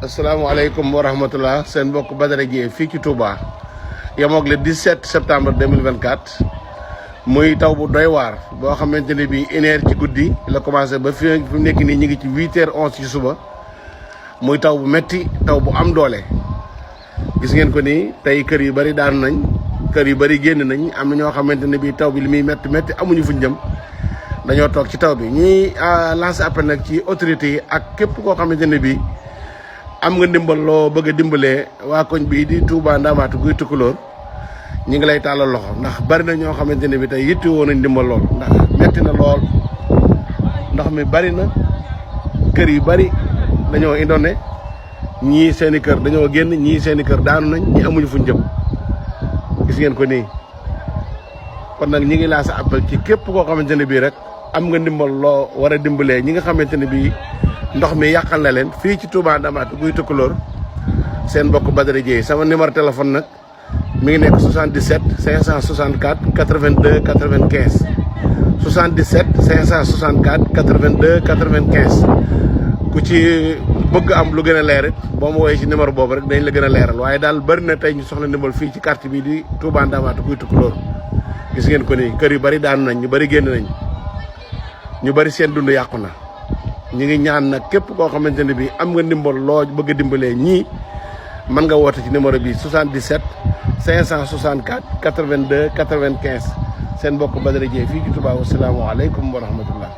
asalaamaaleykum wa rahmatullah seen mbokk Badara Dieng fii ci Touba yemoog le 17 septembre 2024 muy taw bu doy waar boo xamante ne bii 1h ci guddi la commencé ba fi mu nekk nii ñu ngi ci 8h11 ci suba muy taw bu metti taw bu am doole. gis ngeen ko nii tey kër yu bari daanu nañ kër yu bari génn nañ am na ñoo xamante ne bii taw bi li muy metti metti amuñu fuñ jëm dañoo toog ci taw bi ñuy lancer appel nag ci autorités yi ak képp koo xamante ne bii. am nga ndimbal loo bëgg a dimbalee waa koñ bii di Touba Ndamatou Guy Tukulóor ñi ngi lay tàllal loxo ndax bari na ñoo xamante ne bi tey yitti woon nañ ndimbal lool ndax metti na lool ndox mi bari na kër yu bari dañoo indone ñii seeni kër dañoo génn ñii seeni kër daanu nañ ñi amuñu fuñ jëm gis ngeen ko nii kon nag ñi ngi laa sa appel ci képp koo xamante ne bii rek am nga ndimbal loo war a dimbalee ñi nga xamante ne bii ndox mi yàqal na leen fii ci Touba Ndamatou Guy Tukulóor seen mbokk Badara Dieng sama numéro téléphone nag mi ngi nekk 77 564 82 95 77 564 82 95 ku ci bëgg am lu gën a leer it boo ma woowee ci numéro boobu rek dañ la gën a leeral waaye daal bëri na tey ñu soxla ndimbal fii ci quartier bi di Touba Ndamatou Guy Tukulóor gis ngeen ko nii kër yu bari daanu nañ ñu bari génn nañ ñu bari seen dund yàqu na. ñu ngi ñaan nag képp koo xamante ne bii am nga ndimbal loo bëgg a dimbalee ñii mën nga woote ci numéro bi 77 564 82 95 seen mbokk Badara Dieng fii ci Touba wasalaamaaleykum wa rahmatullah.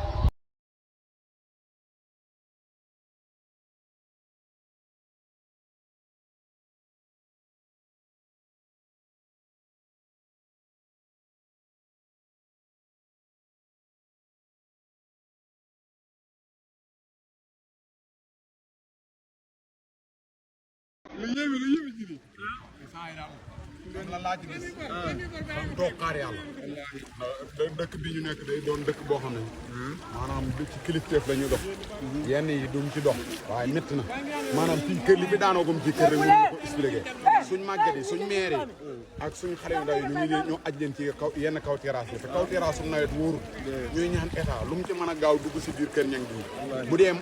lu yéeme ci nii saa yi daal lan laa ci gis man toog xaar yàlla dëkk bi ñu nekk day doon dëkk boo xam ne maanaam ci kilifteef la ñu dox yenn yi duñ ci dox waaye métti na maanaam fii kër li fi daanoogum ci kër rek mënu ko expliqué suñ màgget yi suñ maire yi ak suñ xale yu ndaw yi ñu aj leen ci kaw yenn kaw terrasse yi te kaw terrasse su nawet wóorul ñuy ñaan état lu mu ci mën a gaaw dugg si biir kër ñang bi bu dee am